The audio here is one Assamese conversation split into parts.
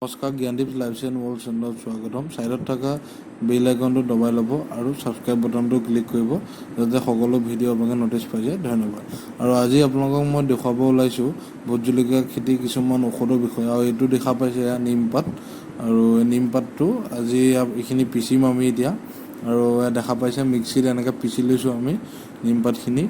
নমস্কাৰ, জ্ঞানদীপ লাইভ চেন ৱৰ্ল্ড চেনেলত স্বাগতম। ছাইডত থকা বেল আইকনটো দবাই ল'ব আৰু ছাবস্ক্ৰাইব বটনটো ক্লিক কৰিব, যাতে সকলো ভিডিঅ' আপোনালোকে ন'টিছ পাই যায়। ধন্যবাদ। আৰু আজি আপোনালোকক মই দেখুৱাব ওলাইছোঁ ভোট জলকীয়া খেতি কিছুমান ঔষধৰ বিষয়ে। আৰু এইটো দেখা পাইছে, এয়া নিমপাত। আৰু এই নিমপাতটো আজি এইখিনি পিচিম আমি এতিয়া। আৰু এয়া দেখা পাইছে, মিক্সিত এনেকৈ পিচি লৈছোঁ আমি নিমপাতখিনি।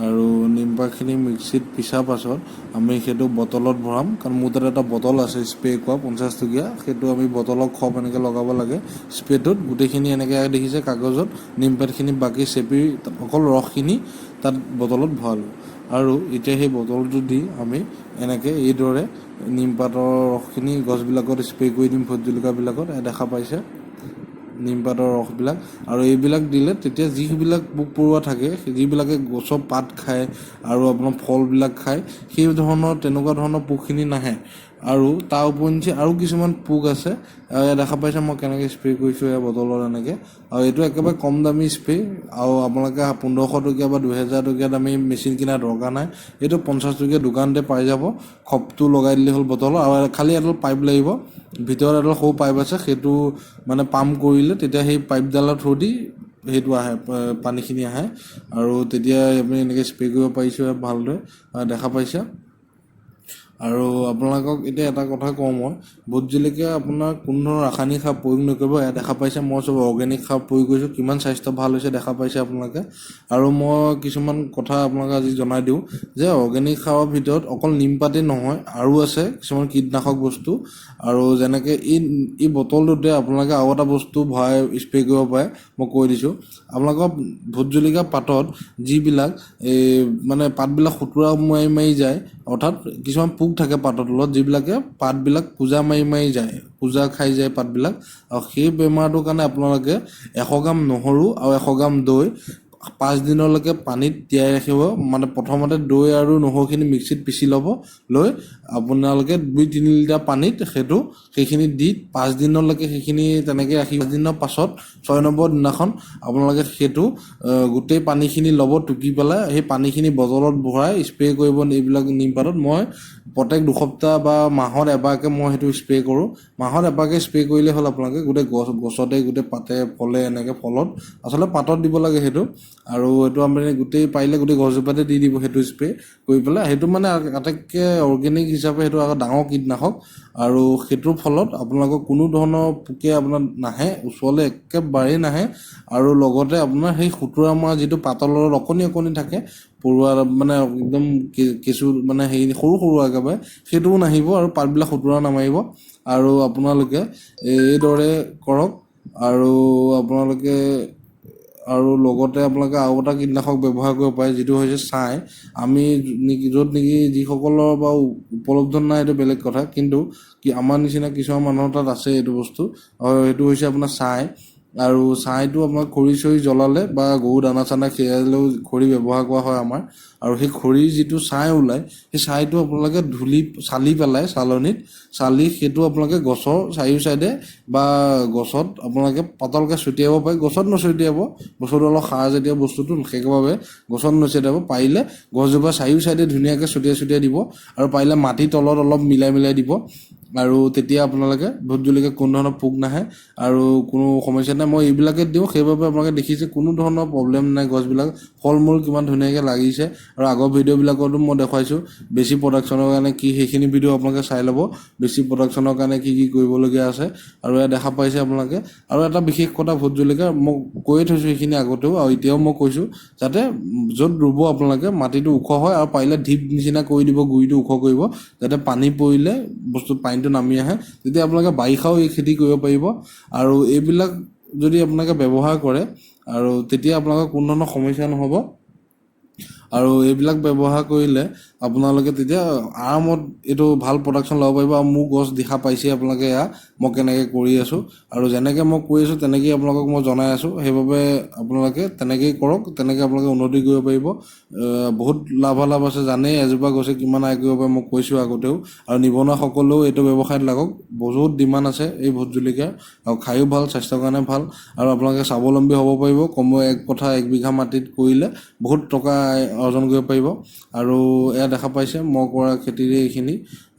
আৰু নিমপাতখিনি মিক্সিত পিছাৰ পাছত আমি সেইটো বটলত ভৰাম, কাৰণ মোৰ তাত এটা বটল আছে স্প্ৰে কৰা 50 টকীয়া। সেইটো আমি বটলৰ খপ এনেকৈ লগাব লাগে। স্প্ৰেটোত গোটেইখিনি এনেকৈ দেখিছে, কাগজত নিমপাতখিনি বাকি চেপি অকল ৰসখিনি তাত বটলত ভৰালোঁ। আৰু এতিয়া সেই বটলটো দি আমি এনেকৈ এইদৰে নিমপাতৰ ৰসখিনি গছবিলাকত স্প্ৰে কৰি দিম, ভোট জলকীয়াবিলাকত। দেখা পাইছে নিমপাতৰ ৰসবিলাক। আৰু এইবিলাক দিলে তেতিয়া যিবিলাক পোক পৰুৱা থাকে, যিবিলাকে গছৰ পাত খায় আৰু আপোনাৰ ফলবিলাক খায়, সেই ধৰণৰ তেনেকুৱা ধৰণৰ পোকখিনি নাহে। আৰু তাৰ উপৰিঞ্চি আৰু কিছুমান পোক আছে। আৰু দেখা পাইছে মই কেনেকৈ স্প্ৰে কৰিছোঁ এয়া বটলত এনেকৈ। আৰু এইটো একেবাৰে কম দামী স্প্ৰে। আৰু আপোনালোকে 1500 টকীয়া বা 2000 টকীয়া দামী মেচিন কিনাৰ দৰকাৰ নাই। এইটো 50 টকীয়া দোকানতে পাই যাব। খপটো লগাই দিলেই হ'ল বটলৰ। আৰু খালি এডাল পাইপ লাগিব, ভিতৰত এডাল সৰু পাইপ আছে, সেইটো মানে পাম্প কৰিলে তেতিয়া সেই পাইপডালৰ থ্ৰু দি সেইটো আহে, পানীখিনি আহে। আৰু তেতিয়া আপুনি এনেকৈ স্প্ৰে কৰিব পাৰিছোঁ ভালদৰে, দেখা পাইছে। আৰু আপোনালোকক এতিয়া এটা কথা কওঁ মই, ভোট জলকীয়া আপোনাৰ কোনো ধৰণৰ ৰাসায়নিক সাৰ প্ৰয়োগ নকৰিব। এয়া দেখা পাইছে, মই চব অৰ্গেনিক সাৰ প্ৰয়োগ কৰিছোঁ, কিমান স্বাস্থ্য ভাল হৈছে দেখা পাইছে আপোনালোকে। আৰু মই কিছুমান কথা আপোনালোকক আজি জনাই দিওঁ যে অৰ্গেনিক সাৰৰ ভিতৰত অকল নিমপাতেই নহয়, আৰু আছে কিছুমান কীটনাশক বস্তু। আৰু যেনেকৈ এই বটলটোতে আপোনালোকে আৰু এটা বস্তু ভৰাই স্প্ৰে কৰিব পাৰে। মই কৈ দিছোঁ আপোনালোকৰ, ভোট জলকীয়া পাতত যিবিলাক এই মানে পাতবিলাক সুতুৰা মাৰি মাৰি যায়, অৰ্থাৎ কিছুমান পোক থাকে পাতৰ তলত, যিবিলাকে পাতবিলাক কুজা মাৰি মাৰি যায়, কুজা খাই যায় পাতবিলাক। আৰু সেই বেমাৰটোৰ কাৰণে আপোনালোকে 100 গ্ৰাম নহৰু আৰু 100 গ্ৰাম দৈ 5 দিনলৈকে পানীত তিয়াই ৰাখিব। মানে প্ৰথমতে দৈ আৰু নহৰুখিনি মিক্সিত পিচি ল'ব, লৈ আপোনালোকে 2-3 লিটাৰ পানীত সেইখিনি দি 5 দিনলৈকে সেইখিনি তেনেকৈ ৰাখি, 5 দিনৰ পাছত 6 নম্বৰ দিনাখন আপোনালোকে সেইটো গোটেই পানীখিনি ল'ব, টুকি পেলাই সেই পানীখিনি বটলত ভৰাই স্প্ৰে কৰিব এইবিলাক নিমপাতত। মই প্ৰত্যেক 2 সপ্তাহ বা মাহত এবাৰকৈ মই সেইটো স্প্ৰে কৰোঁ। মাহত এবাৰকৈ স্প্ৰে কৰিলে হ'ল আপোনালোকে গোটেই গছতে, গোটেই পাতে ফলে, এনেকৈ ফলত, আচলতে পাতত দিব লাগে সেইটো। আৰু এইটো আপুনি গোটেই পাৰিলে গোটেই গছজোপাতে দি দিব সেইটো স্প্ৰে কৰি পেলাই। সেইটো মানে আটাইতকৈ অৰ্গেনিক হিচাপে সেইটো আকৌ ডাঙৰ কীটনাশক। আৰু সেইটোৰ ফলত আপোনালোকৰ কোনো ধৰণৰ পোকে আপোনাৰ নাহে ওচৰলৈ, একেবাৰেই নাহে। আৰু লগতে আপোনাৰ সেই খুতুৰা মৰা যিটো পাতৰ লগত অকণি অকণি থাকে পৰুৱা, মানে একদম কেঁচু, মানে হেৰি সৰু সৰু একেবাৰে, সেইটোও নাহিব আৰু পাতবিলাক খুতুৰা নামাৰিব। আৰু আপোনালোকে এইদৰে কৰক। আৰু আপোনালোকে আৰু লগতে আপোনালোকে আৰু এটা কীটনাশক ব্যৱহাৰ কৰিব পাৰে, যিটো হৈছে ছাই। আমি নেকি য'ত নেকি যিসকলৰ বাৰু উপলব্ধ নাই সেইটো বেলেগ কথা, কিন্তু কি আমাৰ নিচিনা কিছুমান মানুহৰ তাত আছে এইটো বস্তু। আৰু সেইটো হৈছে আপোনাৰ ছাই। আৰু ছাইটো আপোনাৰ খৰি চৰি জ্বলালে বা গৰু দানা চানা খীৰালেও খৰি ব্যৱহাৰ কৰা হয় আমাৰ। আৰু সেই খৰিৰ যিটো ছাই ওলায়, সেই ছাইটো আপোনালোকে ধূলি চালি পেলাই, চালনীত চালি সেইটো আপোনালোকে গছৰ চাৰিও চাইডে বা গছত আপোনালোকে পাতলকৈ ছটিয়াব পাৰে। গছত নছটিয়াব, বস্তুটো অলপ সাৰজাতীয় বস্তুটো, সেইবাবে গছত নছটিয়াব। পাৰিলে গছজোপা চাৰিও চাইডে ধুনীয়াকৈ ছটিয়াই ছটিয়াই দিব আৰু পাৰিলে মাটিৰ তলত অলপ মিলাই মিলাই দিব। আৰু তেতিয়া আপোনালোকে ভোট জলকীয়া কোনো ধৰণৰ পোক নাহে আৰু কোনো সমস্যা নাই। মই এইবিলাকে দিওঁ, সেইবাবে আপোনালোকে দেখিছে কোনো ধৰণৰ প্ৰব্লেম নাই। গছবিলাক ফল মূল কিমান ধুনীয়াকৈ লাগিছে। আৰু আগৰ ভিডিঅ'বিলাকতো মই দেখুৱাইছোঁ বেছি প্ৰডাকশ্যনৰ কাৰণে কি, সেইখিনি ভিডিঅ' আপোনালোকে চাই ল'ব, বেছি প্ৰডাকশ্যনৰ কাৰণে কি কি কৰিবলগীয়া আছে। আৰু এয়া দেখা পাইছে আপোনালোকে। আৰু এটা বিশেষ কথা ভোট জলকীয়া, মই কৈয়ে থৈছোঁ সেইখিনি আগতেও আৰু এতিয়াও মই কৈছোঁ, যাতে য'ত ৰুব আপোনালোকে মাটিটো ওখ হয় আৰু পাৰিলে ঢিপ নিচিনা কৰি দিব, গুৰিটো ওখ কৰিব, যাতে পানী পৰিলে বস্তু পানীটো নামি আহে। তেতিয়া আপোনালোকে বাৰিষাও এই খেতি কৰিব পাৰিব। আৰু এইবিলাক যদি আপোনালোকে ব্যৱহাৰ কৰে আৰু তেতিয়া আপোনালোকৰ কোনো ধৰণৰ সমস্যা নহ'ব। আৰু এইবিলাক ব্যৱহাৰ কৰিলে আপোনালোকে তেতিয়া আৰামত এইটো ভাল প্ৰডাকশ্যন ল'ব পাৰিব। আৰু মোৰ গছ দেখা পাইছেই আপোনালোকে, এয়া মই কেনেকৈ কৰি আছোঁ। আৰু যেনেকৈ মই কৰি আছোঁ তেনেকেই আপোনালোকক মই জনাই আছোঁ। সেইবাবে আপোনালোকে তেনেকেই কৰক, তেনেকৈ আপোনালোকে উন্নতি কৰিব পাৰিব। বহুত লাভালাভ আছে, জানেই এজোপা গছে কিমান আয় কৰিব পাৰে, মই কৈছোঁ আগতেও। আৰু নিবনুৱাসকলেও এইটো ব্যৱসায়ত লাগক, বহুত ডিমাণ্ড আছে এই ভোট জলকীয়াৰ। আৰু খায়ো ভাল, স্বাস্থ্যৰ কাৰণে ভাল। আৰু আপোনালোকে স্বাৱলম্বী হ'ব পাৰিব। কমেও এক কথা 1 বিঘা মাটিত কৰিলে বহুত টকা অৰ্জন কৰিব পাৰিব। আৰু এয়া দেখা পাইছে মই কৰা খেতিৰে এইখিনি।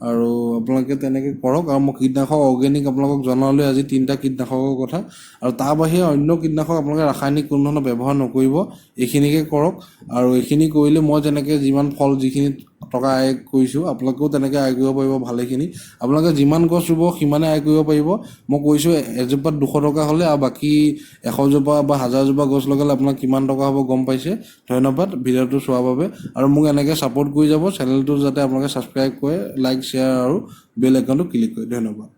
আৰু আপোনালোকে তেনেকৈ কৰক। আৰু মই কীটনাশক অৰ্গেনিক আপোনালোকক জনালোৱে আজি 3টা কীটনাশকৰ কথা। আৰু তাৰ বাহিৰে অন্য কীটনাশক আপোনালোকে ৰাসায়নিক কোনো ধৰণৰ ব্যৱহাৰ নকৰিব, এইখিনিকে কৰক। আৰু এইখিনি কৰিলে মই যেনেকৈ যিমান ফল যিখিনি টকা আয় কৰিছোঁ, আপোনালোকেও তেনেকৈ আয় কৰিব পাৰিব ভালেখিনি। আপোনালোকে যিমান গছ ৰুব সিমানে আয় কৰিব পাৰিব। মই কৈছোঁ এজোপাত 200 টকা হ'লে আৰু বাকী 100জোপা বা 1000জোপা গছ লগালে আপোনাৰ কিমান টকা হ'ব গম পাইছে। ধন্যবাদ ভিডিঅ'টো চোৱাৰ বাবে, আৰু মোক এনেকৈ ছাপোৰ্ট কৰি যাব। চেনেলটো যাতে আপোনালোকে ছাবস্ক্ৰাইব কৰে, লাইক, শ্বেয়াৰ আৰু বেল আইকনটো ক্লিক কৰে। ধন্যবাদ।